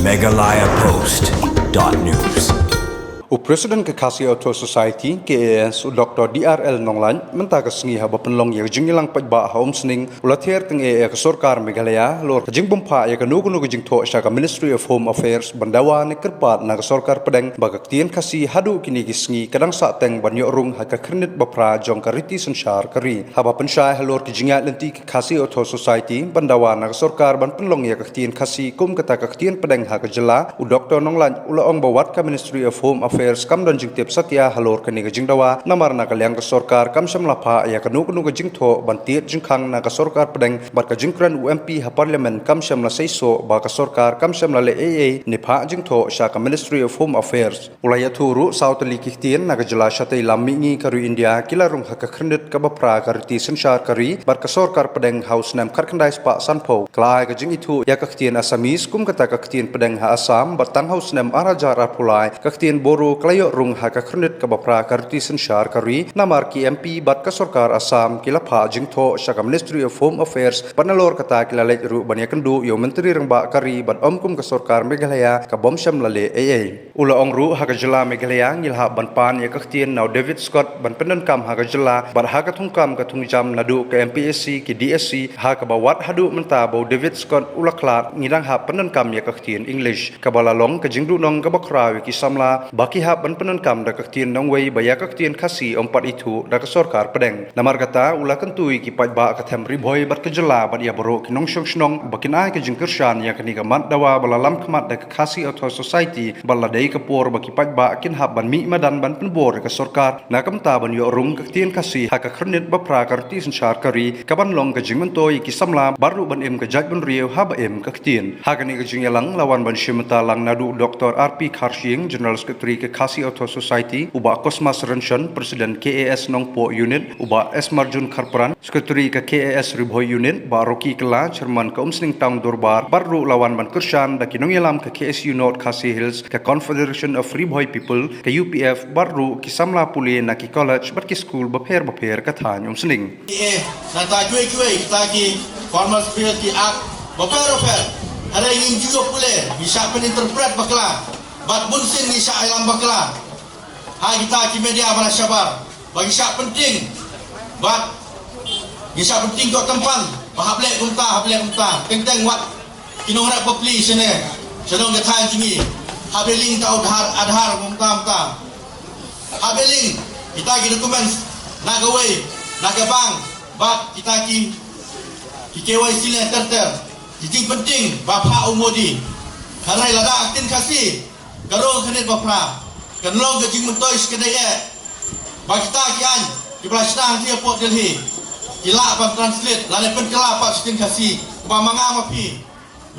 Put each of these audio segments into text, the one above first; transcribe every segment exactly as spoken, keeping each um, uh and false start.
Meghalaya Post dot news. U President ka Khasi Authors Society, K A S, u Doctor D R L Nonglait, mynta ka sngi haba pynlong ïa ka jingïalang paidbah ha Umsning, u la ther tyngeh ïa ka sorkar Meghalaya halor ka jingbymphah ïa kano kano ka jingthoh sha ka Ministry of Home Affairs ban dawa ne kyrpad na ka sorkar pdeng ba ka ktien Khasi haduh kine ki sngi ka dang sahteng ban ïoh rung ha ka khyrnit baphra jong ka riti synshar ka ri. Haba pynshai halor ki jingïaid lynti ka Khasi Authors Society ban dawa na ka sorkar ban pynlong ïa ka ktien Khasi kum kata ka ktien pdeng ha ka jylla, u Doctor Nonglait u la ong ba wat ka Ministry of Home Affairs kam don jingtip satia halor kane ka jingdawa, namar na ka liang ka sorkar kam shym la phah ïa kano kano ka jingthoh ban tied jingkhang na ka sorkar pdeng, bad ka jingkren u M P ha Parliament kam shym la seisoh ba ka sorkar kam shym la leh ei ei ne phah jingthoh sha ka Ministry of Home Affairs. U la ïathuh ruh saw tylli ki ktien na ka jylla shatei lam mihngi ka ri India ki la rung ha ka khyrnit kaba phra ka riti synshar ka ri, bad ka sorkar pdeng ha u snem khatkhyndai spah sanphew ka la ai ka jingithuh ïa ka ktien Assamese kum kata ka ktien pdeng ha Assam, bad tang ha u snem ar hajar arphew lai ka ktien Bodo ka la ïoh rung ha ka khyrnit kaba phra ka riti synshar ka ri, namar ki M P bad ka sorkar Assam ki la phah jingthoh sha ka Ministry of Home Affairs, bad nalor kata ki la leit ruh ban ïakynduh ïa u Myntri Rangbah ka ri, bad ong kum ka sorkar Meghalaya ka bym shym la leh ei ei. U la ong ruh ha ka jylla Meghalaya ngi la hap ban pan ïa ka ktien na u David Scott ban pyndonkam ha ka jylla, bad ha ka thungkam ka thungjam naduh ka M P S C ki D S C, ha kaba wat haduh mynta ba u David Scott u la khlad ngi dang hap pyndonkam ïa ka ktien English, kaba la long ka jingduhnong kaba khraw ïa ki samla ba ki hap ban pyndonkam da ka ktien nongwei ba ïa ka ktien Khasi ym pat ithuh da ka sorkar pdeng. Namar kata u la kyntu ïa ki paidbah ka them Ri Bhoi bad ka jylla bad ïa baroh ki nongshong shnong ba kin ai ka jingkyrshan ïa kane ka mat dawa ba la lam khmat da ka Khasi Authors Society, bad la dei ka por ba ki paidbah kin hap ban mih madan ban pynbor ïa ka sorkar na ka bynta ban ïoh rung ka ktien Khasi ha ka khyrnit baphra ka riti synshar ka ri, kaban long ka jingmyntoi ïa ki samla bad ruh ban im ka jaitbynriew haba im ka ktien. Ha kane ka jingïalang la wan ban shim bynta lang naduh u Doctor R P Kharshiing, General Secretary ka Khasi Authors Society, u Bah Cosmas Rynshon, President K A S Nongpoh Unit, u Bah Esmarjun Kharpran, Secretary ka K A S Ri Bhoi Unit, Bah Rocky Kylla, Chairman ka Umsning Town Dorbar, bad ruh la wan ban kyrshan da ki nongïalam ka K S U North Khasi Hills, ka Confederation of Ri Bhoi People, ka U P F, bad ruh ki samla pule na ki college bad ki skul bapher bapher ka thaiñ Umsning. Eh, nangta kiwei kiwei kita ki formal speech ki ak bapher bapher. Hynrei ngim ju ïoh pule, ngi shah pyninterpret bakla, bad bunsien ngi shah ïalam bakla ha kita ki media ba la shabar, ba ngi shah pyntieng, bad ngi shah pyntieng ïa u kyrpang ba hap leh kumta, hap leh kumta. Teng teng wat ki nongrep bapli shane, sha nong ka thaiñ jong ngi, hap ïa link da u Aadhaar, Aadhaar kumta kumta. Hap ïa link kita ki documents na kawei na ka bank, bad kita ki, ki K Y C ne ter ter. Ki jingpyntieng ba phah u Modi. Hynrei lada ka ktien Khasi ka rung ha ka khyrnit baphra, kan long ka jingmyntoi shikatdei eh ba kita ki aiñ kiba la shna hangne hapoh Delhi ki lah ban translate lane pynkylla pat sha ktien Khasi, ba ma nga ma phi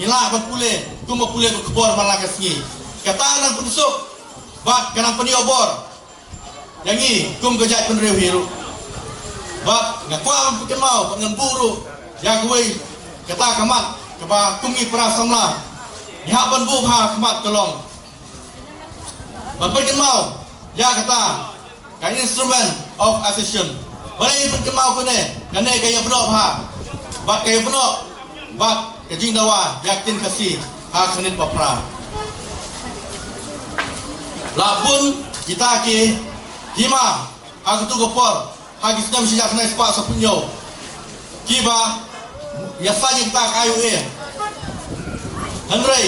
ngi lah ban pule kumba pule ka khubor man la ka sngi. Kata ka nang pynsuk bad ka nang pynïoh bor ïa ngi kum ka jaitbynriew hi ruh. Bad nga kwah ban pynkynmaw bad ngan buh ruh ïa kawei kata ka mat kaba kum ngi para samla ngi hap ban buh ha khmat, ka long ban pynkynmaw ïa kata ka instrument of accession. Balei pynkynmaw kane? Kane ka ïa bnok ha, bad ka ïa bnok bad ka jingdawa ïa ka ktien Khasi ha ka khyrnit baphra. La bun kita ki hima ha katu ka por ha ki snem shi hajar khyndai spah sawphew hynñiew kiba ïasaid ïa kita ka I O A. Hynrei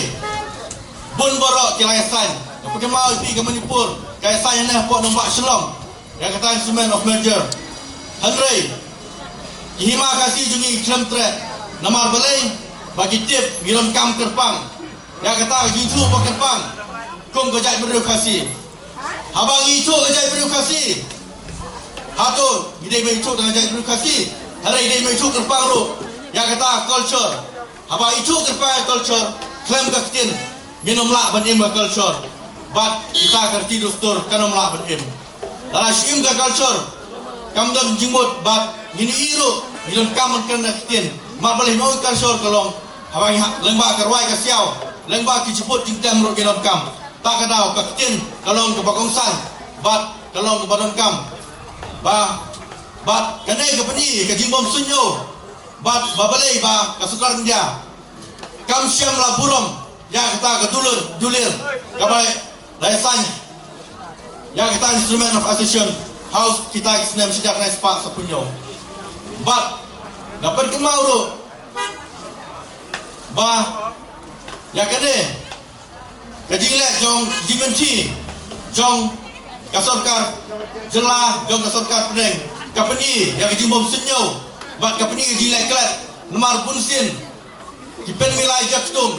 bun baroh ki la ïasaid. Nga pynkynmaw ïa phi, ka Manipur ka ïasaid hangne hapoh nongbah Shillong ïa kata instrument of merger. Hynrei ki hima Khasi jong ngi khlem treh. Namar balei? Ba ki tip ngi donkam kyrpang ïa kata ka jingithuh ba kyrpang kum ka jaitbynriew Khasi. Haba ngi ithuh ka jaitbynriew Khasi, hato ngi dei ban ithuh tang ka jaitbynriew Khasi? Hynrei ngi dei ban ithuh kyrpang ruh ïa kata ka culture. Haba ithuh kyrpang ïa ka culture khlem ka ktien, ngin ym lah ban im ka culture. Bad kita ka riti dustur kan ym lah ban im. Lada shu im ka culture, kam don jingmut bad ngin ïohi ruh ngi donkam ban kren da ka ktien. Namar balei? Namar ka culture ka long haba ngi ha, lyngba ka rwai ka siaw, lyngba ki jingput jingtem ruh ngi donkam. Ta ka daw ka ktien ka long kaba kongsan bad ka long kaba donkam. Ba, bad kane ka pyni ka jingbym suidñiew bad ba balei ba ka sorkar India kam shym la burom ïa kata ka dulir, dulir kaba la ïasain ïa kata Instrument of Accession ha u kita ki snem shi hajar khyndai spah sawphew hynñiew. Bad nga pynkynmaw ruh ba ïa kane ka jingleh jong jingpynti jong ka sorkar jylla, jong ka sorkar pdeng, ka pyni ïa ka jingbym sngewthuh bad ka pyni ka jingleh klet. Namar bunsien ki pynmih la ïa ka ktum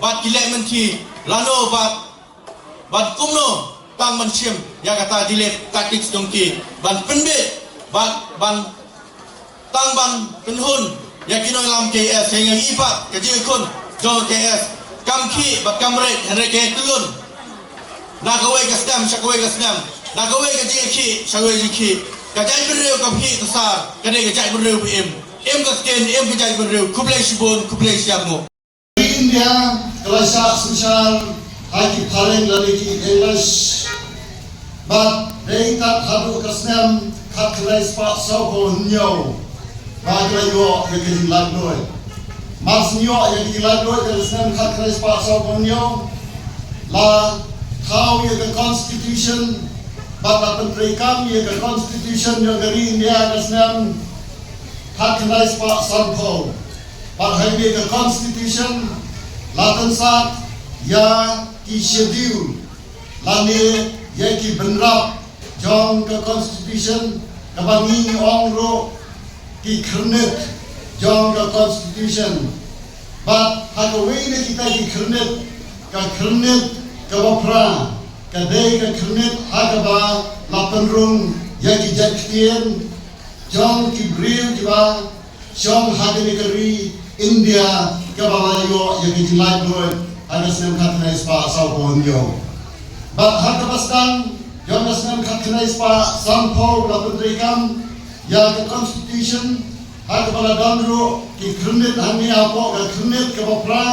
bad ki leh mynti lano bad ban kumno tang ban shim ïa kata delay tactics jong ki ban pynbeit bad ban tang ban pynhun ïa ki nongïalam K S. Ïa ngi pat ka jingkhun jong K S kam khih bad kam rit, hynrei ka ïaklun na kawei ka snem sha kawei ka snem, na kawei ka jingkhih sha kawei jingkhih. Ka jaitbynriew ka khih ta sar, ka dei ka jaitbynriew ba im, im ka ktien, im ka jaitbynriew. Khublei shibun, khublei shihajar nguh. India ka la shah synshar ha ki phareng lane ki English. Bad dei tad haduh ka snem khatkhyndai spah sawphew hynñiew ba ki la ïoh ïa ka jinglaitluid. Mar shu ïoh ïa ka jinglaitluid ka snem khatkhyndai spah sawphew hynñiew, la thaw ïa ka constitution bad la pyntreikam ïa ka constitution jong ka ri India ka snem khatkhyndai spah sanphew. Bad ha kane ka constitution la pynsah ïa ki schedule lane ïa ki bynrap jong ka constitution, kaba ngi ong ruh ki khyrnit jong ka constitution. Bad ha kawei na kita ki khyrnit, ka khyrnit kaba phra ka dei ka khyrnit ha kaba la pynrung ïa ki jait ktien jong ki briew kiba shong ha kane ka ri India kaba la ïoh ïa ka jinglaitluid ha ka snem khatkhyndai spah sawphew hynñiew. Bad ha kaba sdang jong ka snem khatkhyndai spah sanphew la pyntreikam ïa ka constitution, ha kaba la don ruh ki khyrnit hangne hapoh ka khyrnit kaba phra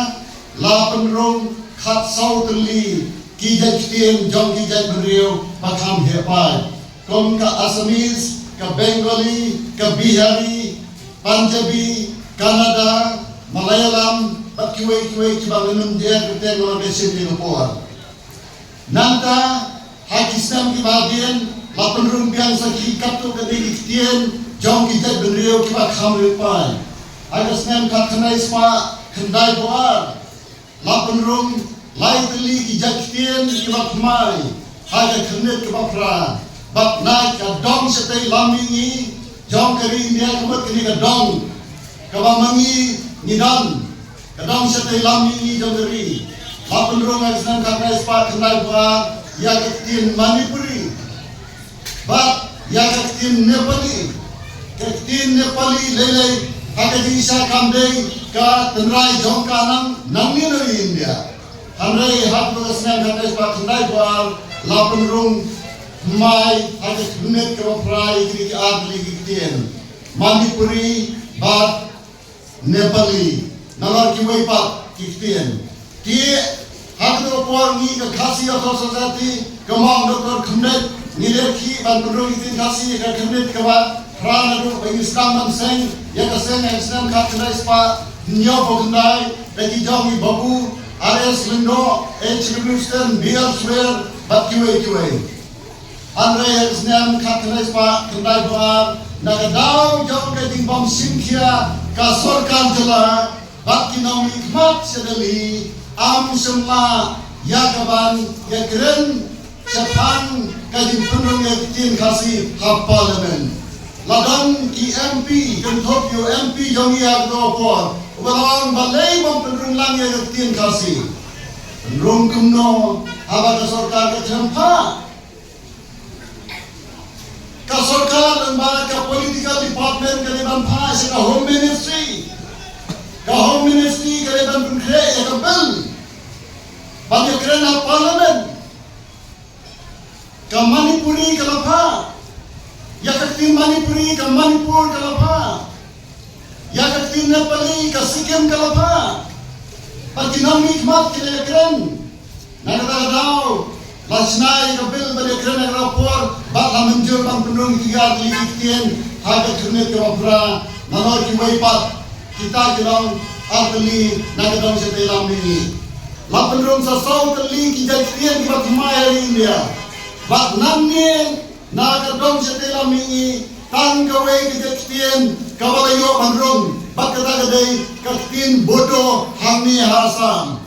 la pynrung khatsaw tylli ki jait ktien jong ki jaitbynriew ba kham heh paid, kum ka Assamese, ka Bengali, ka Bihari, Punjabi, Kannada, Malayalam bad kiwei kiwei kiba ngam dei ban kren namar ka sien ka por. Nangta ha ki snem kiba hadien la pynrung biang sa ki katto katne ki ktien jong ki jaitbynriew kiba kham heh paid. Ha ka snem khatkhyndai spah khyndaiphew ar la pynrung lai tylli ki jait ktien kiba thymmai ha ka khyrnit kaba phra. Bad na ka dong shatei lam mihngi jong ka ri India, ka mut kane ka dong kaba ma ngi ngi don, ka dong shatei lam mihngi jong ka ri, la pynrung ha ka snem khatkhyndai spah khyndaiphew ar ïa ka ktien Manipuri bad ïa ka ktien Nepali. Ka ktien Nepali lei lei ha ka jingshisha kam dei ka tynrai jong ka nang nangne na ri India. Hynrei ha ka snem khatkhyndai spah khyndaiphew ar la pynrung thymmai ha ka khyrnit kaba phra ïa kine ki ar tylli ki ktien, Manipuri bad Nepali, nalor kiwei pat ki ktien. Te ha kata ka por ngi ka Khasi Authors' Society, ka mong Doctor Khymneit, ngi leh ki ban pynrung ïa ka ktien Khasi ïa ka khyrnit kaba phra naduh ba ngi sdang ban seng ïa ka seng ha ka snem khatkhyndai spah hynñiewphew khyndai da ki jong i Babu R S Lyngdoh, H Livingstone, B R Swer bad kiwei kiwei. Hynrei ha ka snem khatkhyndai spah khyndaiphew ar, na ka daw jong ka jingbym shim khia ka sorkar jylla bad ki nongmihkhmat sha Delhi, ym shym la ïa ka ban ïakren shaphang ka jingpynrung ïa ka ktien Khasi ha Parliament. La don ki M P, kynthup ïa u M P jong ngi ha kata ka por, uba la ong balei bym pynrung lang ïa ka ktien Khasi. Pynrung kumno haba ka sorkar ka khlem phah? Ka sorkar lyngba ka political department ka dei ban phah sha ka Home Ministry. Ka Home Ministry ka dei ban pynkhreh ïa ka bill ban ïakren ha Parliament. Ka Manipuri ka la phah ïa ka ktien Manipuri, ka Manipur ka la phah ïa ka ktien Nepali, ka Sikkim ka la phah. Bad ki nongmihkhmat ki la ïakren. Na kata ka daw la shna ïa ka bill ban ïakren ha kata ka por bad la mynjur ban pynrung ïa ki ar tylli ki ktien ha ka khyrnit kaba phra. Nalor kiwei pat kita ki long ar tylli na ka dong shatei lam mihngi. La pynrung sa saw tylli ki jait ktien kiba thymmai ha ri India. Bad nangne na ka dong shatei lam mihngi tang kawei ka jait ktien kaba la ïoh ban rung, bad kata ka dei ka ktien Bodo hangne ha Assam.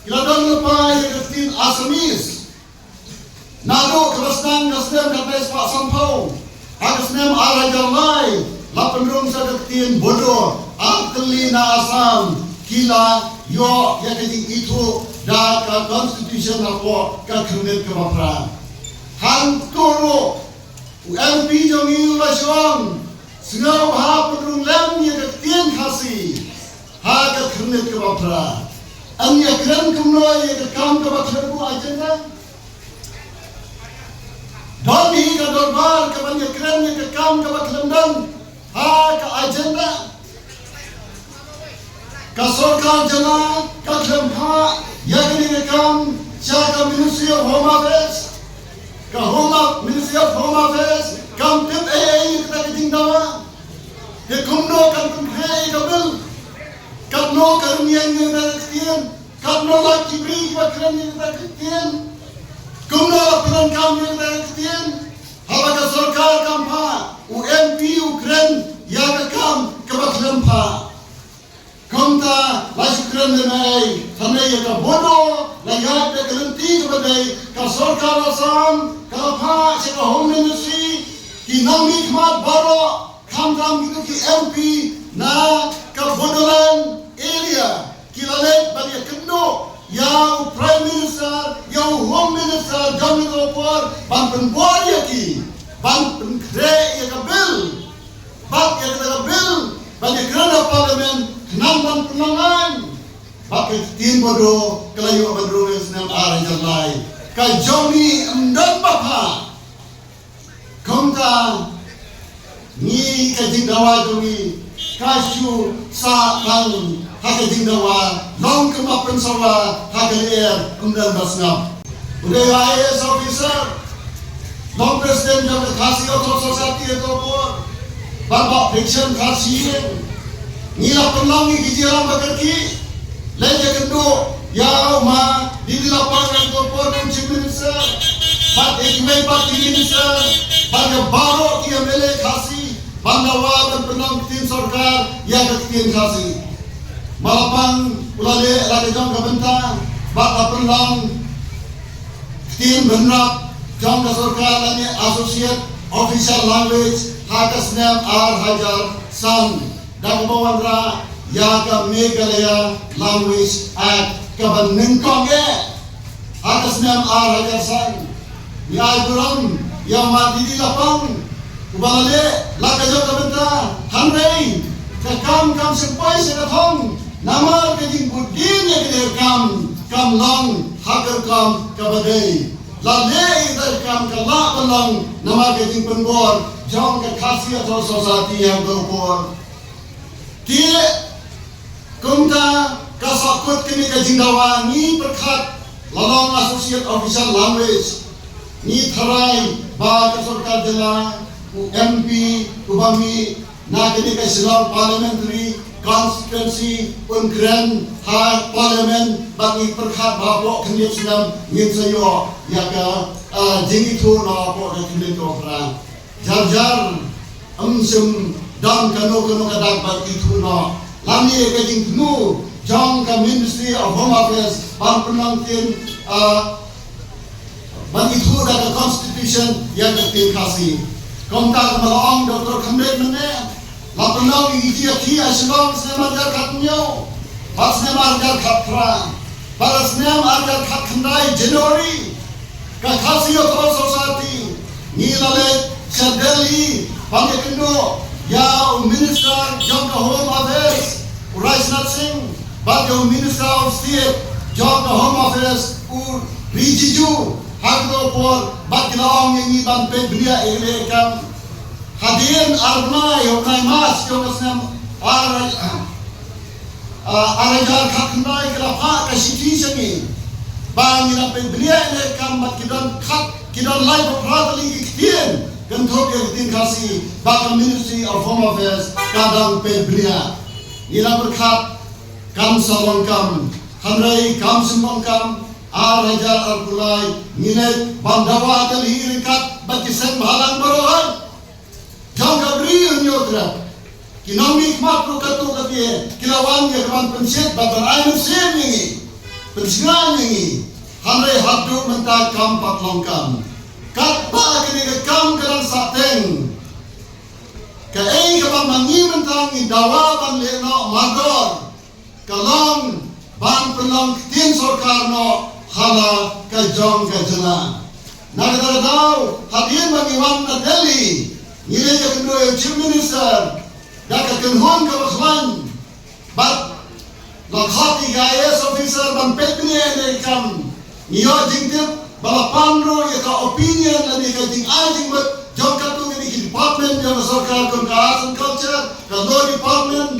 Ki la don lypa ïa ka ktien Assamese. Naduh kaba sdang ka snem khatlai spah sanphew, ha ka snem ar hajar lai la pynrung sa ka ktien Bodo. Ar tylli na Assam ki la ïoh ïa ka jingithuh da ka constitution hapoh ka khyrnit kaba phra. Hangto ruh u M P jong ngi u la shong, sngewbha pynrung lem ïa ka ktien Khasi ha ka khyrnit kaba phra. Yn ïakren kumno ïa ka kam kaba khlem don agenda? Don hi ka dorbar kaban ïakren ïa ka kam kaba khlem don ha ka agenda? Ka sorkar jylla ka khlem phah ïa kane ka kam sha ka Ministry of Home Affairs. Ka Home Aff-, Ministry of Home Affairs kam tip ei ei ïa kata ka jingdawa. Te kumno kan pynkhreh ïa ka bill? Katno ka rynïeng ïa kata ka ktien? Katno la ki briew kiba kren ïa kata ka ktien? Kumno la pyndonkam ïa kata ka ktien? Haba ka sorkar kam phah, u M P u kren ïa ka kam kaba khlem phah. Kumta la shu kren lem ei, tang ïa ka Bodo la ïaid da ka lynti kaba dei, ka sorkar Assam ka la phah sha ka Home Ministry ki nongmihkhmat baroh, khamtam kito ki M P na ka Bodoland area, ki la leit ban ïakynduh ïa u Prime Minister, ïa u Home Minister jong ka por, ban pynbor ïa ki ban pynkhreh ïa ka bill. Bad ïa kata ka bill ban ïakren ha Parliament, khnang ban pynlong aiñ. Bad ka ktien Bodo ka la ïoh ban rung ha snem ar hajar lai. Ka jong ngi ym don ba phah. Kumta ngi, ka jingdawa jong ngi ka shu sah tang ha ka jingdawa, long kumba pynsawa ha ka lyer, ym don ba sngap. U dei u I A S officer, long president jong ka Khasi Authors' Society ha kato ka por, bad bah pension Khasi ïing. Ngi la pynlong ïa ki jingïalam ba kyrkieh. Leit ïakynduh ïa u ma Didi Lapang, ïa u Chief Minister, bad ïa kiwei pat ki minister, bad ïa baroh ki M L A Khasi, ban dawa ban pynlong ktien sorkar ïa ka ktien Khasi. Ma Lapang u la leh la ka jong ka bynta, bad la pynlong ktien bynrap jong ka sorkar lane Associate Official Language ha ka snem ar hajar san. Da kaba wanrah ïa ka Meghalaya Language Act kaba nyngkong eh ha ka snem ar hajar san. Ngi ai burom ïa u ma Didi Lapang uba la leh la ka jong ka bynta, hynrei ka kam kam shym poi sha ka thong namar ka jingbud dien ïa ka kam kam long ha ka kam kaba dei. La leh ïa ka kam ka lah ban long namar ka jingpynbor jong ka Khasi Authors' Society ha kato ka por. Te kumta ka sahkut kane ka jingdawa, ngi pyrkhat la long Associate Official Language. Ngi tharai ba ka sorkar jylla, u M P uba mih na kane ka Shillong Parliamentary Constituency un kren ha Parliament, bad ngi pyrkhat ba hapoh khyndiat snem ngin sa ïoh ïa ka, ah, jingithuh na hapoh ka khyndiat kaba phra. Jar jar, ym shym don kano kano ka dak ban ithuh noh. Lane ka jingthmu jong ka Ministry of Home Affairs ban pynlong ktien, ah, ban ithuh da ka Constitution ïa ka ktien Khasi. Kumta kumba la ong Doctor Khymrit mynne, la pynlong ïa ki jingïakhih ha Shillong snem ar hajar khathynñiew, bad snem ar hajar khatphra, bad snem ar hajar khatkhyndai January, ka Khasi Authors' Society ngi la leit sha Delhi ban ïakynduh ïa u Minister jong ka Home Affairs, u Rajnath Singh, bad ïa u Minister of State jong ka Home Affairs, u Rijiju, ha kato ka por, bad ki la ong ïa ngi ban peit bniah ïa kane ka kam. Hadien ar bnai, ha u bnai March jong ka snem ar, ah, ar hajar khatkhyndai, ki la phah ka shithi sha ngi ba ngin ïa peit bniah ïa kane ka kam, bad ki don khat, ki don lai ba phra tylli ki ktien kynthup ïa ka ktien Khasi ba ka Ministry of Home Affairs ka dang peit bniah. Ngi la pyrkhat kan sa long kam Hynrei kam shym long kam, ar hajar arphew lai ngi leit ban dawa ha Delhi ryngkat bad ki seng bhalang baroh. Jong ka Bri u Hynñiewtrep, ki nongmihkhmat ruh katto katne ki la wan ïa ka ban pynshit bad ban ai mynsiem ïa ngi, pynsngew ïa ngi. Hynrei haduh mynta kam pat long kam. Katba kane ka kam ka dang sahteng, kaei kaba ma ngi mynta ngi dawa ban leh noh mardor ka long ban pynlong ktien sorkar noh ha la ka jong ka jylla. Na kata ka daw, hadien ba ngi wan na Delhi, ngi leit ïakynduh ïa u Chief Minister da ka kynhun kaba khlaiñ, bad la khot ïa ki I A S officer ban peit bniah ïa kane ka kam. Ngi ïoh jingtip ba la pan ruh ïa ka opinion lane ka jingai jingmut jong katto katne ki department jong ka sorkar, kum ka Arts and Culture, ka Law Department,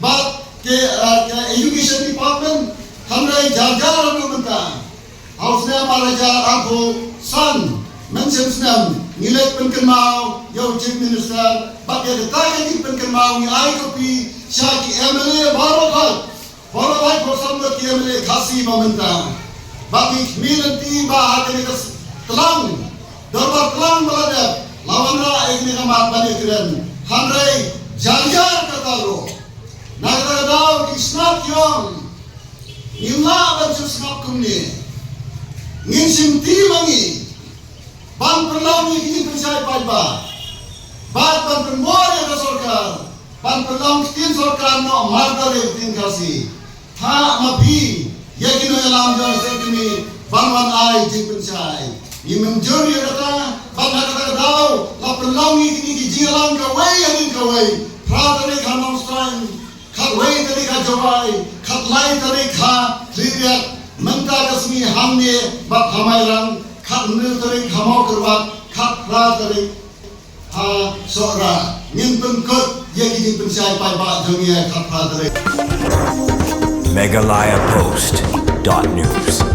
bad ka, eh, ka Education Department. Hynrei jar jar haduh mynta, ha u snem ar hajar arphew san, mynshem snem, ngi leit pynkynmaw ïa u Chief Minister, bad ïa kata ka jingpynkynmaw ngi ai copy sha ki M L A baroh, baroh baroh san ngut ki M L A Khasi ba mynta. Bad ngi khmih lynti ba ha kane ka tlang, dorbar tlang ba la dep, la wanrah ïa kane ka mat ban ïakren. Hynrei jar jar kata ruh, na kata ka daw ki sngap ki ong, ngim lah ban shu sngap kumne. Ngin shim ti ma ngi ban pynlong ïa ki jingpynshai paidbah bad ban pynbor ïa ka sorkar ban pynlong ktien sorkar noh mardor ïa ka ktien Khasi. Thah ma phi ïa ki nongïalam jong ka seng kmie ban wan ai jingpynshai. Ngi mynjur ïa kata, bad na kata ka daw la pynlong ïa kine ki jingïalang kawei hadien kawei. Phra tarik ha Nongstoiñ, khatwei tarik ha Jowai, khatlai tarik ha Khliehriat, mynta ka sngi hangne bad ha Mairang, khathynriew tarik ha Mawkyrwat, khatphra tarik ha Sohra. Ngin pynkut ïa ki jingpynshai paidbah jong ngi ha khatphra tarik. Meghalaya Post dot news.